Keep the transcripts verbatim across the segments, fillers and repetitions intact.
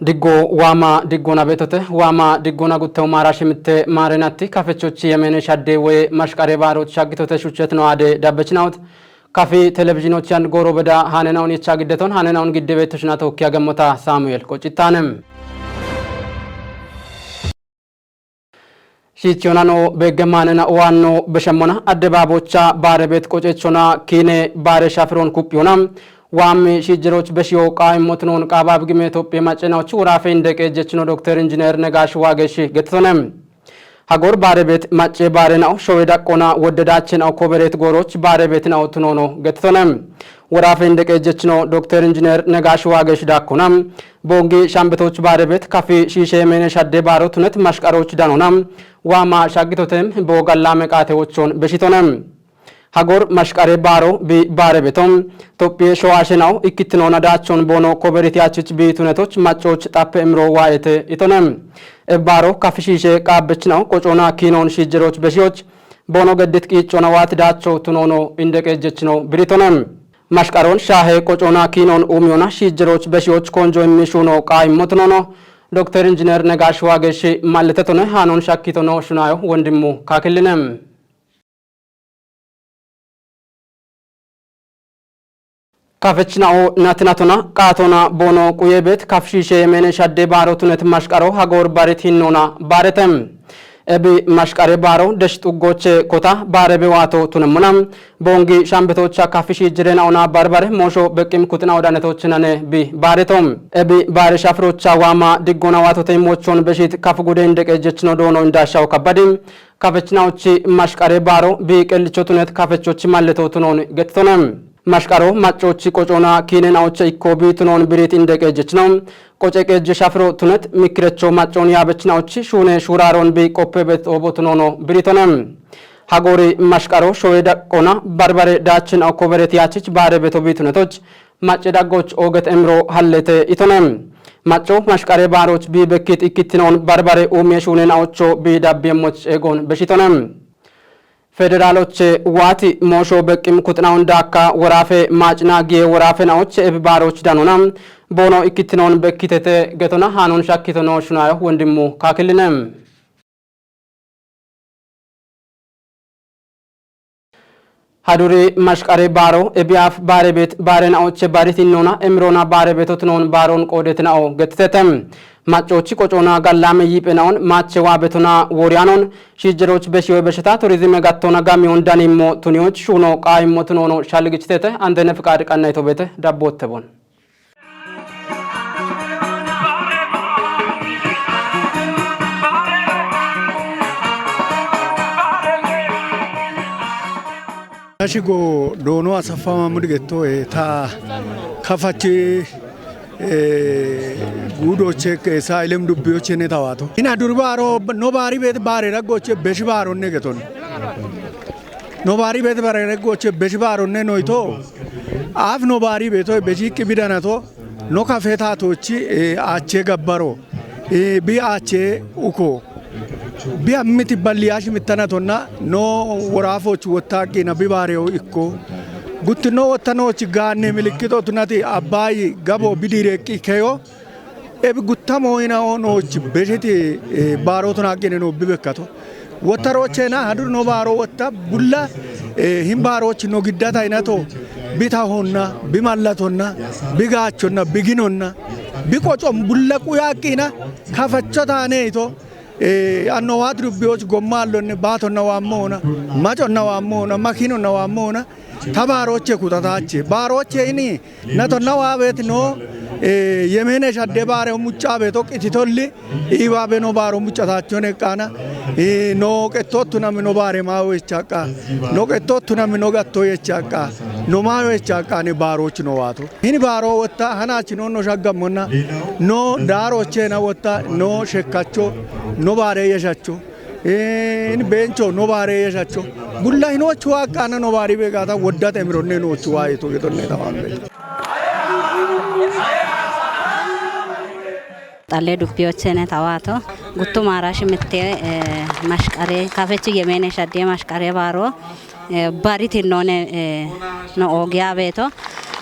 Diggo waama diggona beetote, waama diggona gutteho maara shimitte maarenatti kafechochi yemeene shadde woye mashqare baaroch shaggitote shuchet no ade dabbechinawot. Kafi televizhinochi and gooro beda haanenawun yecha giddeton haanenawun gidde beettoshina tookkiya gemmota Saamu'eel Qoccittaane. Shiichiyonano beegge maanena waanno beshemmona adde baabocha baare beet qoceechona kiine baare shafiron kuphiyona waammi shiijjeroch beshiyo qaaimmotunoon qaabab gime Itophiye maccenaoch woraafe indeqe jechino Dokter Injineer Negaash Waagesh gettitone. Hagoor baare beet macce baare nao showe daqqona wodde daache nao kobereet gooroch baare beet nao tunoono gettitone. Woraafe indeqe jechino Dokter Injineer Negaash Waagesh daakkona boongi shambetoch baare beet kafi shiishe meene shadde baaro tunet mashqaroch danona waama shaggitotem boo gallaame qaate wochon beshitone. Hagoor mashqare baaro bi baare beto Tophiye showaashe nao ikkitinoona daachon boono koberiti achich bi tunetoch maccoch xappe imiro waayete itone. E baaro kafi shiishe qaabbech nao qocoona kiinoon shiijjeroch beshiyoch boono geddit qiiccona waati daacho tunoono indeqe jechino biritone. Mashqaroon shaahe qocoona kiinoon uumiyona shiijjeroch beshiyoch konjo immi shuuno qaaimmo tunoono Dokter Injineer Negaash Waagesh malletetone haanoon shakkitono shunaayo wondimmu kaakilline. Kafechina'o natinatona qaatona boono quye beet kafshiishe yemeene shadde baaro tunet mashqaro hagoor barit hinnoona baarete. Ebi mashqare baaro desh xuggoche kota baare be waato tunemmona boongi shambetocha kafshi jirena'ona barbare moosho beqqim kuxina'o danetochinane bi baareto. Ebi baare shafirocha waama diggona waatote mochon beshit kafu gude indeqe jechino doono indaashawo kabbadi. Kafechina'ochi mashqare baaro bi qellicho tunet kafechochi malleto tunoon gettitone. Mashqaro maccochi qocoona kiine na'ocha ikko bi tunoon birit indeqe jechino. Qoce qeejje shafiro tunet mikkirecho maccoon yaabechina'ochi shuune shuuraaroon bi qoppe bet oobo tunoono biritone. Hagoori mashqaro showe daqqona barbare daache na'o koberet yaachich baare beto bi tunetoch macce daggoch ooget emiro hallete itone. Macco mashqare baaroch bi bekkit ikkittinoon barbare uumiye shuune na'ocho bi dabbi emmoch eegoon beshitone. Federaaloche waati moosho beqqim kuxina'on daakka woraafe maacina giye woraafe na'oche ebi baaroch danona boono ikkittinoon bekkitete getona haanoon shakkitono shunaayo wondimmu kaakilline. Haduri mashqare baaro ebiyaaf baare beet baare na'oche barit innoona emirona baare beto tunoon baaroon qoodet na'o gettitete. Maccochi qocoona gallaame yiiphe na'on maache waa betona wooriyaanon shiijjeroch beshiyoy besheta turizime gattona gamiyon danimmo tuniyoch shuuno qaayimmo tunoono shalgichitete andene fiqaad qannayto beete dabbootte bon. Ashigo doono Asafa Mahmud getto, eh, ta kafachi, eh, guudoche, eh, sa ilem dubbiyoche ne tawaato. Ina durbaaro no baari beet baare raggoche beshi baaronne geton. No baari beet baare raggoche beshi baaronne noito. Aaf no baari beeto beshi qibidanato. No kafe taatochi, eh, aache gabbaro. Eh, bi aache uko. Bi ammiti balli ashi mittanatonna no woraafoch wotta aqqina bi baareyo ikko. Guttino wottanochi gaanne milikkito tunati Abbayi gabo bi diireeqqi keyo. Ebi guttamo ina o nooch beshiti, eh, baarotona aqqine no bi bekkato. Wottarochena hadur no baaro wotta bulla, eh, hin baaroch no giddata inato bi tahonna, bi mallatonna, bi gaachonna, bi ginonna, bi qocon bulla quyaqqina kafacho taane ito, eh, anno waat dubbiyoch gomma allonne baatonna waammoona, maconna waammoona, makinonna waammoona, ta baaroche kutataache. Baaroche ini Natonna waabet no, eh, yemene shadde baare mucca beto qititolli, iiba be no baaro mucca taachon eqqaana, eh, no qettoottunami no baare maayo echaqqa, no qettoottunami no gatto echaqqa, no maayo echaqqa ne baaroch no waato. Hini baaro wotta hanachi no no shaggammonna, no daarochena wotta, no shekkacho, no baare yeshacho. Eh, ini beencho no baare yeshacho. Bulla hinochu aqqaana no baari beegata woddate emironne noochu waayitu getonne tawaambe. Xalle dubbiyochene tawaato guttu maara shimitte, eh, mashqare kafechi yemene shadde mashqare baaro, eh, baritinnoone, eh, no oogiya beeto.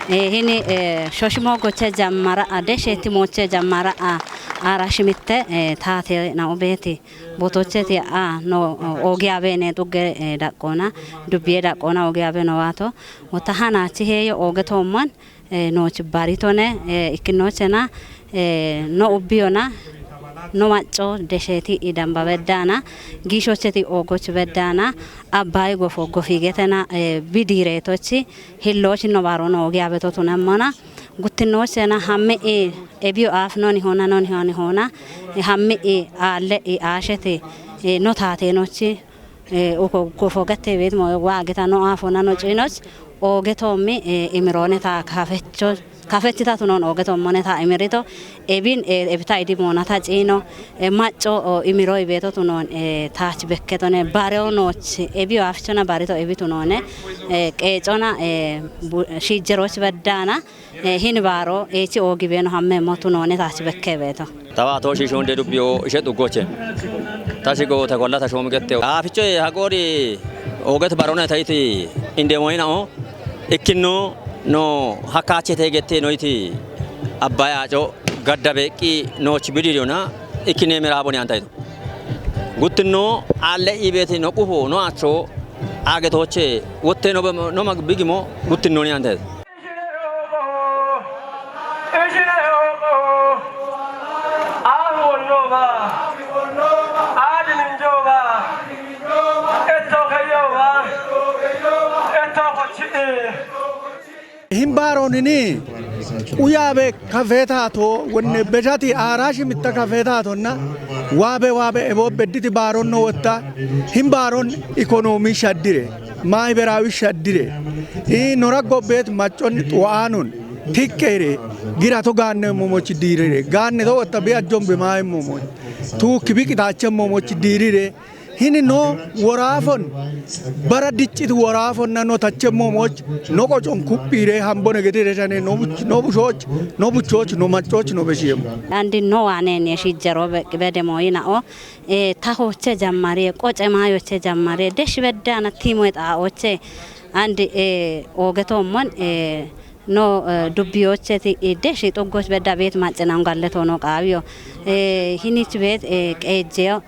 Eh, hini, eh, shoshimo goche jammara a, deshe timoche jammara a, ara shimitte, eh, tate na obeti. Botoche ti a, no, ogi abe ne tugge, eh, daqqona, dubbiye daqqona ogi abe no wato. Wota hana chi heyo oge tomman, eh, nochi baritone, eh, ikkinochena, eh, no ubbiyona, no macco desheti idamba beddana, gishocheti ogoch beddana, abbayi gofo gofigetena, eh, bidiretochi, hillochi no baro no ogi abeto tunemmona, guttinochena hammi i, ebiyo af noni hona, noni honi hona, eh, hammi i, alle i asheti, eh, no tate nochi, eh, uko gofo gette beet mo wa geta no afo na no cinos, oge tommi, eh, imiroone ta kafecho, kafechita tunon oge tommone ta imirito, ebin, eh, ebita idi mona ta cino, eh, macco, o, imiro ibeto tunon, eh, tach bekketone, bareo noch, ebiyo afchona barito ebi tunone, eh, qeecona, eh, bu-, shijjeroch beddana, eh, hin baro, echi ogi beno hamme mo tunone tach bekke beto. Tawa to shi shonde dubbiyo ishe duggoche. Tashi go ta golla ta shomu gette. Aficho e hagori oget barona taiti inde moina o. Ikkinno no hakache te gette noiti. Abbaya co gadda beqqi no chibidiyona ikkine mera boni antaito. Guttinno alle ibeti no qufo no acho agetoche wotte no be-, no mag bigimo guttinno ni antaito. Hin baaroonini quyabe kafeetaato wonne beshati aaraashi mitta kafeetaatonna waabe waabe ebo bedditi baaronno wotta hin baaron ikonoomi shaddire, maahiberaawi shaddire, ii nora gobbeet macconni xuwaanon tiqqeere girato gaanneemmo mochi diirire, gaanneto wotta bi ajjombe maayemmo mochi, tuukki bi qitaachemmo mochi diirire, hini no woraafon, bara dicciti woraafonna no tachemmo moch, no qocon kuphiire hambone gedire shane no buch-, no bushooch, no buchooch, no maccooch, no beshiyeemmo. Andi no waaneen ye shijjero beqqi bede mooyina o, eh, tahoche jammare, qoce maayoche jammare, desh beddaana timoy xaaoche, andi, eh, oogetommon, eh, no, eh, dubbiyocheti, eh, desh xuggoch bedda beet maccenaun galle toono qaawiyo. Eh, hinich beet, eh, qeejjeyo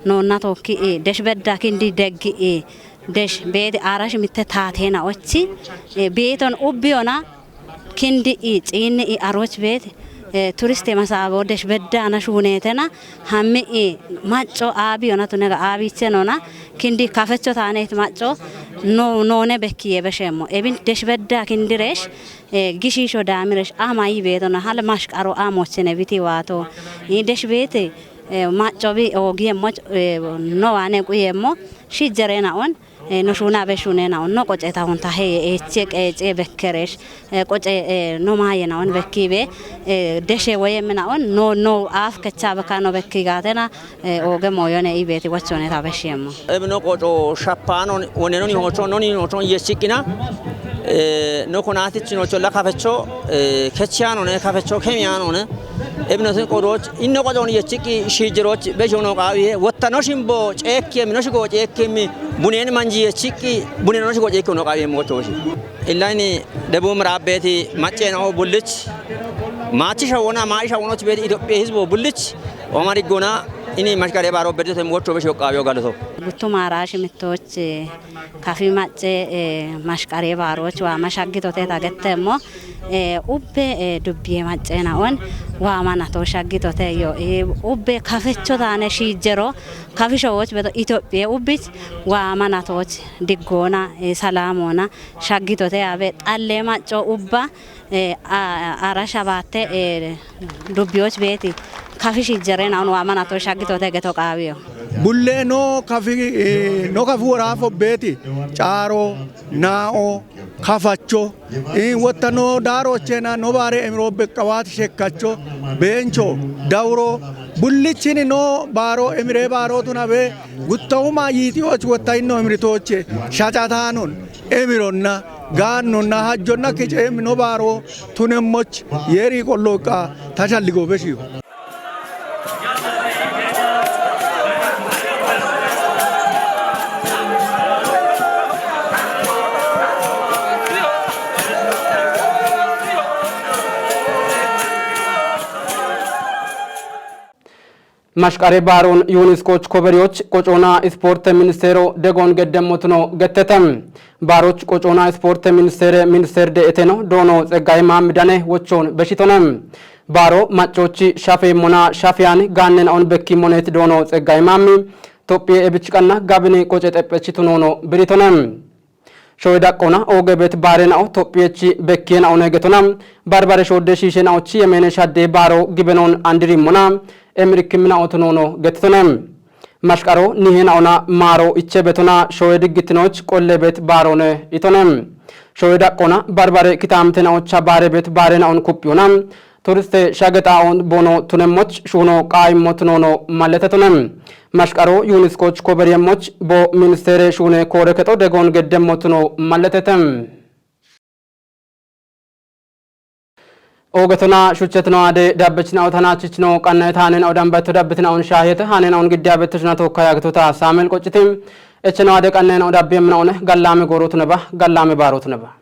noonna tookki, eh, desh bedda kindi deggi, eh, desh beet aarash mitte taateena ochi, eh, beeton ubbiyona kindi, eh, ciinni, eh, aroch beet, eh, turiste masaabo desh beddaana shuuneetena hammi, eh, macco aabiyona tunega aabiche noona kindi kafecho taaneet macco no, noone bekkiye besheemmo. Ebin desh bedda kindiresh, eh, gishiisho daamiresh ama yi beetona hal mashqaro amochene biti waato. Ii desh beete, eh, macco bi oogiyeemmo, eh, no waane quyeemmo, shijjereena on, eh, no shuuna be shuuneena on, no qoceta on ta heye eche qeece bekkeresh, eh, qoce, eh, no maayena on bekkibe, eh, deshe woyemena on, no, no aaf kecha beka no bekki gaatena, eh, ooge mooyone ibeeti wochone ta beshiyeemmo. Ebe no qoco shapano wone noni hocho, noni hocho yesiqina, eh, no konatich no cholla kafecho, eh, kechiano ne kafecho kemiano ne. Ebe no tin qodoch, inno qoco no yesiqi shijeroch, bejo no qawiye, wotta no shimbo ceekki, no shigo ceekki, bunen manji yesiqi, bunen no shigo ceekki no qawiye mochoshi. Illani debu mirabeti maccena o bullich, machi shawona, ma shawona chibeti Itophiya hizbo bullich, omari gona, ini mashkare baro bedete mocho be shoqawiyo galato. Guttu maarash mittoch, eh, kafi macce, eh, mashkare baaroch waama shaggitote tagettemmo, eh, ubbe, eh, dubbiye maccena on waama nato shaggitote yo, eh, ubbe kafecho taane shijjero kafisho woch beto Itophiya ubbich waama natoch diggoona, eh, salamoona shaggitote abe xalle macco ubba, eh, a-, ara shabatte, eh, dubbiyoch beeti kafi shijjere naun waama nato shaggitote geto qaawiyo. Bulle no kafi, eh, no kafi woraafo beeti caaro, naao, kafacho, eh, wotta no daarochena no baare emiro beqqawaat shekkacho, beencho, dawuro, bullichini no baaro emire baaro tunabe, guttawuma yiitiyoch wotta inno emiritoche, shacataanon, emironna, gaannonna, hajjonna kiceemmi no baaro tunemmoch, yeeri qolloqqa, tashalligo beshiyo. Mashqare baaroon yuuniskooch koberiyoch qocoona ispoorte ministeero degoon geddemmotuno gettete. Baaroch qocoona ispoorte ministeere ministeer de'eteno doono Tseggaye Maammi dane wochoon beshitone. Baaro maccoochi shafeemmona shafiyaan gaannena on bekkiimmoneeti doono Tseggaye Maammi Tophiye ebichi qanna gabini qoce xephechitu noono biritone. Showe daqqona ooge bet baarena'o Tophiyechi bekkiyena'o neegetona. Barbare shoodde shiishena'ochi yemeene shadde baaro gibenoon andirimona. Emirikkimina'otu noono gettitone. Mashqaro nihena'ona maaro iche betona showe diggitinoch qolle bet baaroone itone. Showe daqqona barbare kitaamitena'ocha baare bet baarena'on kuphiyona. Turiste shagexaa'on bono tunemmoch shuuno qaaimmo tunoono malletetone. Mashqaro yuuniskooch koberiyemmoch bo ministeere shuune koore kexo degoon geddemmo tuno malletete. Oogetona shuchetino ade dabbechina otanachichino qannaye taanena odambatto dabbitinaon shaahiyete haanena on giddiya bettoshina tokka yaagitota Saameel Qocciti. Echeno ade qannayena odabbiyemminaone gallaame goorotuneba gallaame baarotuneba.